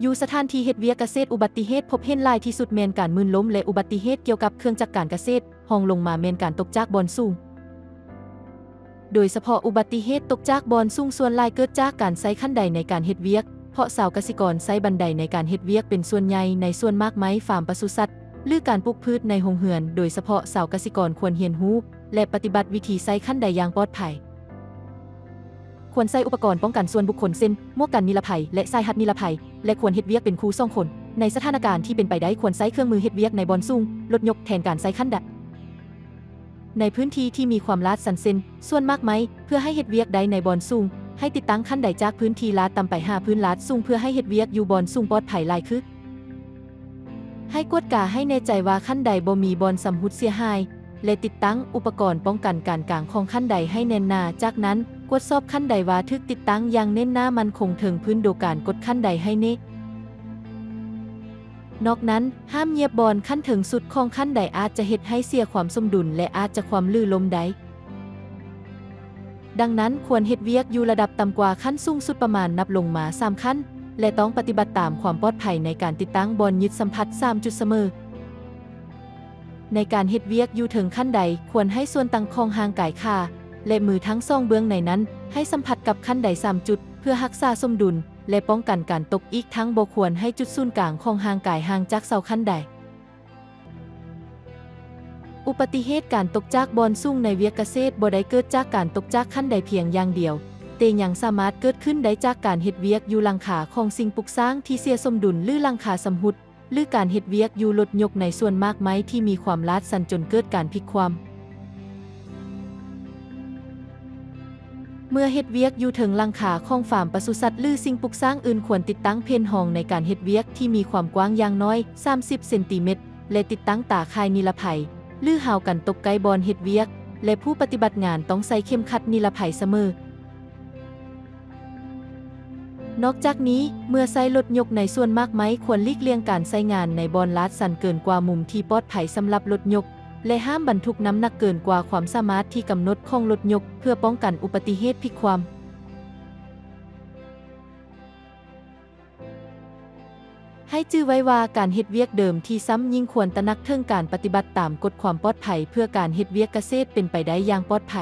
ຢູ່ສະຖານທີ່ເຮັດວຽກກະເສດ, ອຸບັດຕິເຫດພົບເຫັນຫຼາຍທີ່ສຸດແມ່ນການມື່ນລົ້ມ ແລະ ອຸບັດຕິເຫດກ່ຽວກັບເຄື່ອງຈັກການກະເສດ. ຮອງລົງມາແມ່ນການຕົກຈາກບ່ອນສູງ, ໂດຍສະເພາະອຸບັດຕິເຫດຕົກຈາກບ່ອນສູງສ່ວນຫຼາຍເກີດຈາກການໃຊ້ຂັ້ນໄດໃນການເຮັດວຽກ, ເພາະຊາວກະສິກອນໃຊ້ບັນໄດໃນການເຮັດວຽກເປັນສ່ວນໃຫຍ່ໃນສວນໝາກໄມ້, ຟາມປະສຸສັດ ຫຼື ການປູກພືດໃນໂຮງເຮືອນ. ໂດຍສະເພາະຊາວກະສິກອນຄວນຮຽນຮູ້ ແລະ ປະຕິບັດວິທີໃຊ້ຂັ້ນໄດຢ່າງປອດໄພ. ຄວນໃຊ້ອຸປະກອນປ້ອງກັນສ່ວນບຸກຄົນ ເຊັ່ນ ໝວກກັນນິລະໄພ ແລະ ສາຍຮັດນິລະໄພ ແລະ ຄວນເຮັດວຽກເປັນຄູ່ສອງຄົນ. ໃນສະຖານະການທີ່ເປັນໄປໄດ້, ຄວນໃຊ້ເຄື່ອງມືເຮັດວຽກໃນບ່ອນສູງ, ລົດຍົກ, ແທນການໃຊ້ຂັ້ນໄດ. ໃນພື້ນທີ່ທີ່ມີຄວາມລາດຊັນ ເຊັ່ນ ສວນໝາກໄມ້, ເພື່ອໃຫ້ເຮັດວຽກໄດ້ໃນບ່ອນສູງ, ໃຫ້ຕິດຕັ້ງຂັ້ນໄດຈາກພື້ນທີ່ລາດຕ່ຳໄປຫາພື້ນລາດສູງ ເພື່ອໃຫ້ເຮັດວຽກຢູ່ບ່ອນສູງປອດໄພຫຼາຍຂຶ້ນ. ໃຫ້ກວດກາໃຫ້ແນ່ໃຈວ່າຂັ້ນໄດບໍ່ມີບ່ອນຊຳຮຸດເສຍຫາຍ ແລະ ຕິດຕັ້ງອຸປະກອນປ້ອງກັນການກາງຂອງຂັ້ນໄດໃຫ້ແໜ້ນໜາ. ຈາກນັ້ນ, ກວດສອບຂັ້ນໄດວ່າຖືກຕິດຕັ້ງຢ່າງແໜ້ນໜາໝັ້ນຄົງເທິງພື້ນໂດຍການກົດຂັ້ນໄດໃຫ້ແນ່ນ. ນອກນັ້ນ, ຫ້າມຢຽບບ່ອນຂັ້ນເທິງສຸດຂອງຂັ້ນໄດ, ອາດຈະເຮັດໃຫ້ເສຍຄວາມສົມດຸນ ແລະ ອາດຈະຄວ່ຳ ຫຼື ລົ້ມໄດ້. ດັ່ງນັ້ນ, ຄວນເຮັດວຽກຢູ່ລະດັບຕ່ຳກວ່າຂັ້ນສູງສຸດປະມານນັບລົງມາສາມຂັ້ນ ແລະ ຕ້ອງປະຕິບັດຕາມຄວາມປອດໄພໃນການຕິດຕັ້ງບ່ອນຍຶດສຳຜັດສາມຈຸດສະເໝີ. ໃນການເຮັດວຽກຢູ່ເທິງຂັ້ນໄດ, ຄວນໃຫ້ສ່ວນຕ່າງຂອງຮ່າງກາຍ, ຂາ ແລະ ມືທັງສອງເບື້ອງໃນນັ້ນ ໃຫ້ສຳຜັດກັບຂັ້ນໄດສາມຈຸດ ເພື່ອຮັກສາສົມດຸນ ແລະ ປ້ອງກັນການຕົກ. ອີກທັງບໍ່ຄວນໃຫ້ຈຸດສູນກາງຂອງຮ່າງກາຍຫ່າງຈາກເສົາຂັ້ນໄດ. ອຸປະຕິເຫດການຕົກຈາກບ່ອນສູງໃນວຽກກະເສດບໍ່ໄດ້ເກີດຈາກການຕົກຈາກຂັ້ນໄດພຽງຢ່າງດຽວ, ແຕ່ຍັງສາມາດເກີດຂຶ້ນໄດ້ຈາກການເຮັດວຽກຢູ່ຫຼັງຄາຂອງສິ່ງປຸກສ້າງທີ່ເສຍສົມດຸນ ຫຼື ຫຼັງຄາຊຳຮຸດ, ຫຼື ການເຮັດວຽກຢູ່ລົດຍົກໃນສວນໝາກໄມ້ທີ່ມີຄວາມລາດຊັນຈົນເກີດການພິກຄວ່ຳ. ເມື່ອເຮັດວຽກຢູ່ເທິງຫຼັງຄາຂອງຟາມປະສຸສັດ ຫຼື ສິ່ງປຸກສ້າງອື່ນ, ຄວນຕິດຕັ້ງແຜ່ນຮອງໃນການເຮັດວຽກທີ່ມີຄວາມກວ້າງຢ່າງໜ້ອຍສາມສິບເຊັນຕີແມັດ ແລະ ຕິດຕັ້ງຕາຂ່າຍນິລະໄພ ຫຼື ຮາວກັນຕົກໃກ້ບ່ອນເຮັດວຽກ ແລະ ຜູ້ປະຕິບັດງານຕ້ອງໃສ່ເຂັມຂັດນິລະໄພສະເໝີ. ນອກຈາກນີ້, ເມື່ອໃຊ້ລົດຍົກໃນສວນໝາກໄມ້, ຄວນຫຼີກລ່ຽງການໃຊ້ງານໃນບ່ອນລາດຊັນເກີນກວ່າມຸມທີ່ປອດໄພສຳລັບລົດຍົກ ແລະ ຫ້າມບັນທຸກນ້ຳໜັກເກີນກວ່າຄວາມສາມາດທີ່ກຳນົດຂອງລົດຍົກ ເພື່ອປ້ອງກັນອຸປະຕິເຫດພິກຄວ່ຳ. ໃຫ້ຈື່ໄວ້ວ່າການເຮັດວຽກເດີມທີ່ຊ້ຳ, ຍິ່ງຄວນຕະໜັກເຖິງການປະຕິບັດຕາມກົດຄວາມປອດໄພ ເພື່ອການເຮັດວຽກກະເສດເປັນໄປໄດ້ຢ່າງປອດໄພ.